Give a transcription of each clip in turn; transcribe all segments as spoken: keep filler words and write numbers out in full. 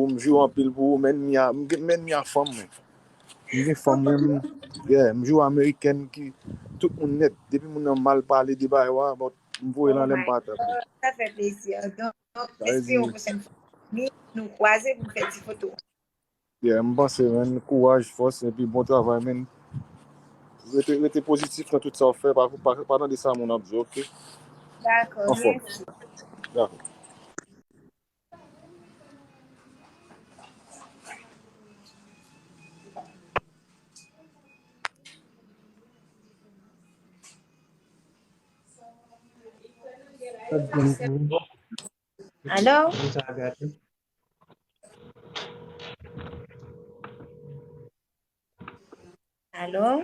m joure anpil pou ou, men mi a, men mi a fanm mwen. M gen fanm mwen, m, yeah, m joure amerikèn ki tout moun nèt. Depi moun nan mal pale de bagay wa, bon, m voye l anlè m pa tande. Sa fè plezi. Donk, espere yon pwochèn fwa nou kwaze pou n fè ti foto. Yeah, m panse, men, kouraj, fòs, epi bon travay, men. Rete, rete pozitif nan tout sa w fè, pa, pa, pa tande sa moun ap di, oke? Dakò, mèsi. Dakò. Alo? Alo?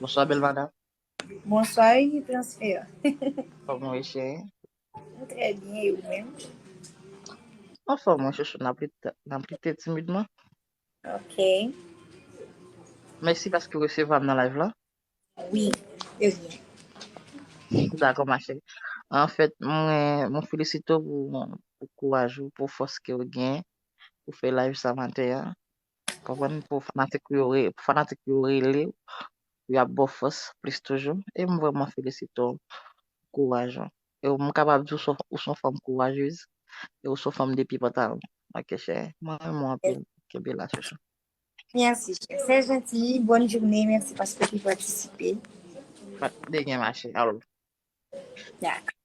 Bonswa, bèl madanm. Bonswa, wi, transfè. Kòman w ye, cheri? M trè byen, e ou menm? Anfòm, mwen, chouchou, n ap lite, n ap lite timidman. Ok. Mèsi paske w resevwa m nan live la. Wi, de rien. Dakò, ma cheri. Anfèt, mwen, mwen felisite w pou, pou kouraj ou, pou fòs ke w gen, pou fè live sa maten an. Konprann, pou fanatik yo re-, pou fanatik yo rele w, pou y ap ba w fòs plis toujou. E m vrèman felisite w pou kouraj ou. E m kapab di w se, ou se yon fanm kourajez, e ou se yon fanm de pye pantalon. Ok, cheri. Mwen renmen w anpil. Kenbe la, chouchou. Mèsi, chè. Se janti. Bòn jounen. Mèsi paske w te patisipe. Pa de gen, ma cheri. Alo. Dakò.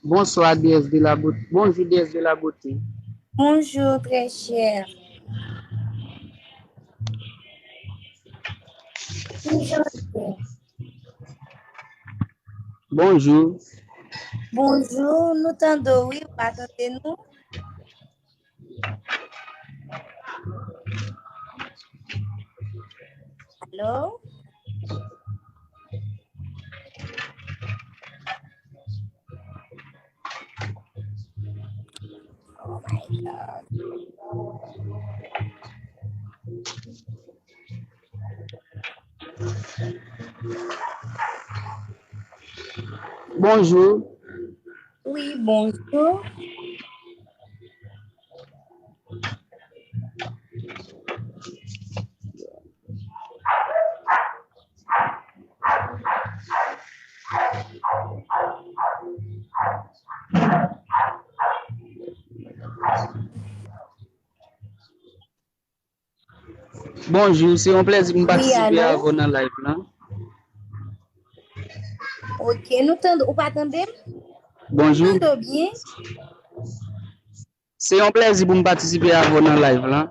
Bonsoir, déesse de la beauté. Bonjour, déesse de la beauté. Bonjour, très cher. Bonjour. Bonjour. Bonjour, nou tande w, wi, ou pa tande nou? Alo? Oh my God. Bonjou. Wi, bonjou. Bonjou, se yon plèzi pou m patisipe avè w nan live lan. Ok, nou tande, ou pa tande m? Bonjou. Nou tande w byen? Se yon plèzi pou m patisipe avè w nan live lan.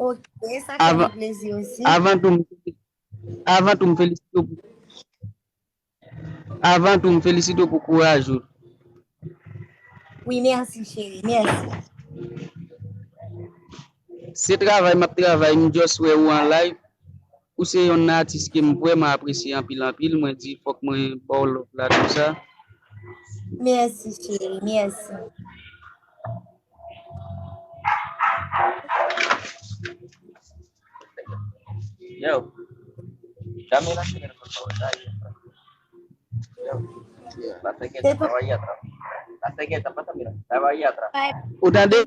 Ok, sa fè nou plezi osi. Avan tou, m, avan tou, m felisite w pou Avan tou, m felisite w pou kouraj ou. Wi, mèsi, cheri. Mèsi. Se travay m ap travay, m just wè ou an live. Ou se yonn nan atis ke m vrèman apresye anpil, anpil. Mwen di, fòk mwen ba w love la konsa. Mèsi, cheri. Mèsi. Yo. Dame la señora, por favor. Dale. Yo. La cegueta, estaba ahí atrás. La cegueta, pasa, mira, estaba ahí atrás. Ou tande?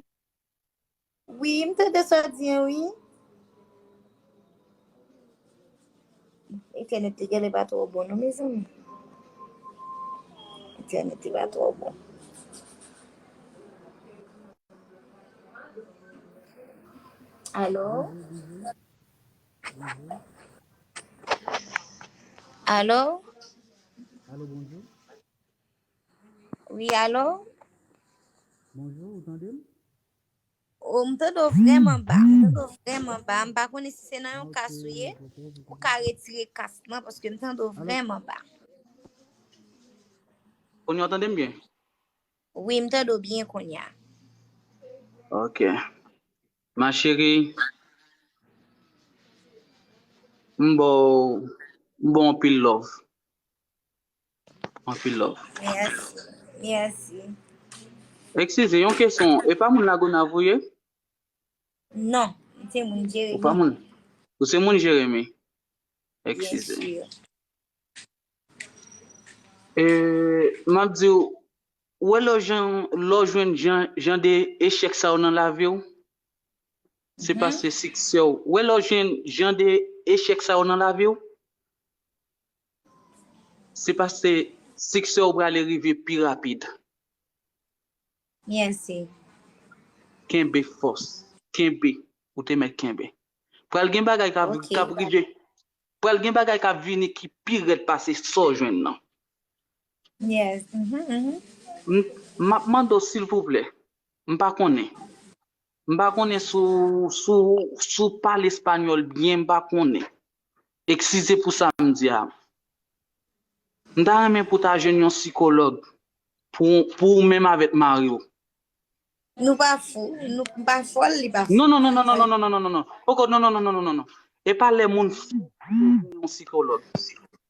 Wi, m tande sa w di an, wi. Entènèt te genlè pa twò bon non, mezanmi. Entènèt te pa twò bon. Alo? Alo? Alo, bonjou. Wi, alo? Bonjou, ou tande m? O, m tande w vrèman ba. M tande w vrèman ba. M pa konnen si se nan yon kas ou ye. Ou ka retire kas lan paske m tande w vrèman ba. Kounye a w tande m byen? Wi, m tande w byen kounye a. Ok. Ma chérie, m ba w, m ba w anpil love. Anpil love. Mèsi. Mèsi. Eskize, yon kesyon. E pa moun Lagonav ou ye? Non, m se moun Jeremi. Ou pa moun. Ou se moun Jeremi. Eskize. Byen si. E, m ap di w, ou wè lè w jan, lè w jwenn jan, jan de echèk sa yo nan lavi w, se paske siksè w. Ou wè lè w jwenn jan de echèk sa yo nan lavi w, se paske siksè w prale rive pi rapid. Mèsi. Kenbe fòs. Kenbe. Ou te mèt kenbe. Pral gen bagay k ap, k ap rive. Pral gen bagay k ap vini ki pi rèd pase sa w jwenn nan. Yes. M, m ap mande w silvouplè. M pa konnen. M pa konnen si w, si w, si w pale espanyòl byen, m pa konnen. Eskize pou sa m di a. M ta renmen pou w ta jwenn yon sikològ pou, pou ou menm avèk mari w. Nou pa fou, nou m pa fòl, li pa fou. Non, non, non, non, non, non, non, non, non, non, non. Poko, non, non, non, non, non, non, non. E pa lè moun fou yon sikològ.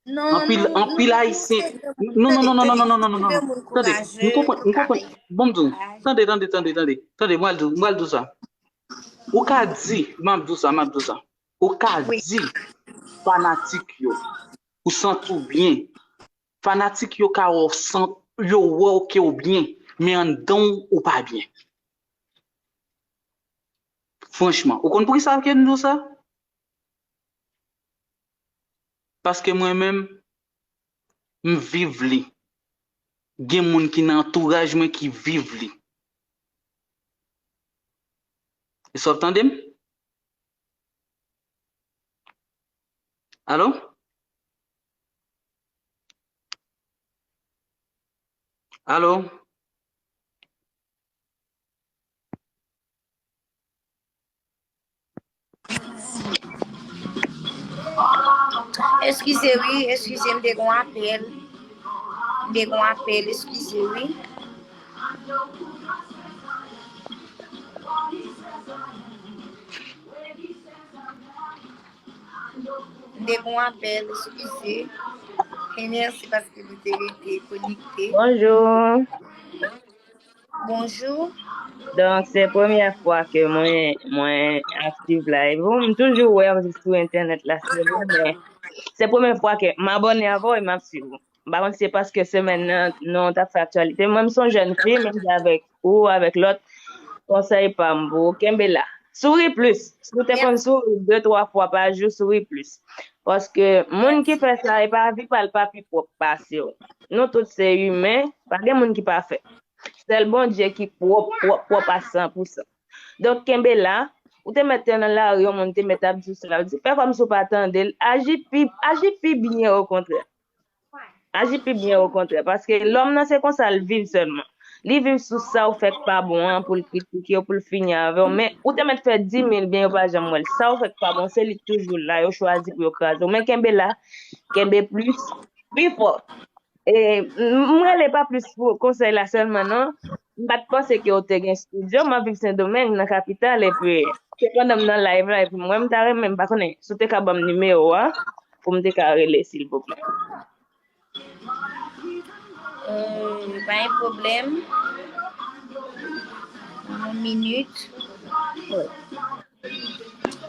Non, anpil, non, anpil Ayisyen. Non, non, non, non, non, non, non, non, non, non. Tande, m konprann, m konprann. Bon, m di w. Tande, tande, tande, tande. Tande, mwen al di w, mwen al di w sa. Ou ka di, m ap di w sa, m ap di w sa. Ou ka di fanatik yo, ou santi w byen. Fanatik yo ka wè w san, yo wè w ke w byen, men anndan w, ou pa byen. Franchman, ou konn poukisa ke m di w sa? Paske mwen menm, m viv li. Gen moun ki nan antouraj mwen ki viv li. Èske w ap tande m? Alo? Alo? Eskize wi, eskize, m te gon apèl. M te gon apèl, eskize wi. M te gon apèl, eskize. E mèsi paske nou te rete konekte. Bonjou. Bonjou. Donk, se premyè fwa ke mwen, mwen aktif live ou. M toujou wè w sou entènèt la, se vre, men se premyè fwa ke m abòne avè w e m ap swiv ou. M pa konn si se paske semèn nan, nou t ap fè aktyalite. Mwen, m se yon jèn fi, menm jan avèk ou, avèk lòt, konsèy pa m pou ou, kenbe la. Souri plis. Si w te konn souri de, twa fwa pa jou, souri plis. Paske moun ki fè sa, e pa vi pa l pa pi pwòp pase w. Nou tout se imen, pa gen moun ki pafè. Sèl Bondye ki pwòp, pwòp, pwòp a san pou san. Donk, kenbe la. Ou te mèt te nan lari, yon moun te mèt ap di w sa, l ap di, fè kòmsi w pa tande l. Aji pi, aji pi byen, okontrè. Aji pi byen, okontrè. Paske lòm nan, se konsa l viv sèlman. Li viv sou sa w fè k pa bon an, pou l kritike w, pou l fini avè w. Men, ou te mèt fè dimil byen, yo pa janm wè l. Sa w fè k pa bon, se li k toujou la. Yo chwazi pou yo kraze w. Men kenbe la, kenbe plis, pi fò. E, m, m rele pa plis pou konsèy la sèlman, non. M pa t panse ke w te gen estidyo. M ap viv Sendomeng, nan kapital, epi, se pandan m nan live la, epi m wè m ta renmen, m pa konnen, si w te ka ban m nimewo a, pou m te ka rele, silvouplè. Euh, pa gen pwoblèm. Yon minit.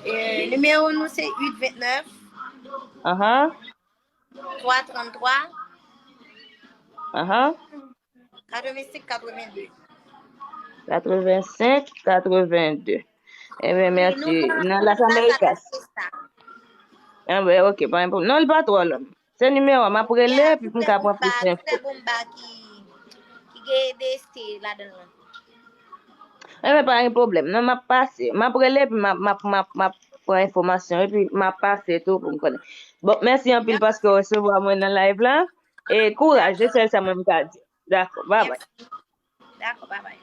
Euh, nimewo nou se uit vennèf. Ahan. Twa tranntwa. Ahan. Katrevensenk katrevende. Katrevensenk katrevende. Ebyen, mèsi. Nan Las Americas. Anben, ok, pa gen pwoblèm. Non, li pa twò long. Se nimewo a, m ap rele, epi pou m ka pran plis enfo. Trè bon ba ki, ki gen de este ladan l lan. Enben, pa gen pwoblèm. Non, m ap pase. M ap rele, epi m ap, m ap, m ap, m ap pran enfòmasyon, epi m ap pase tou pou m konnen. Bon, mèsi anpil paske w resevwa mwen nan live la. E kouraj, se sèl sa mwen m ka di. Dakò, babay. Dakò, babay.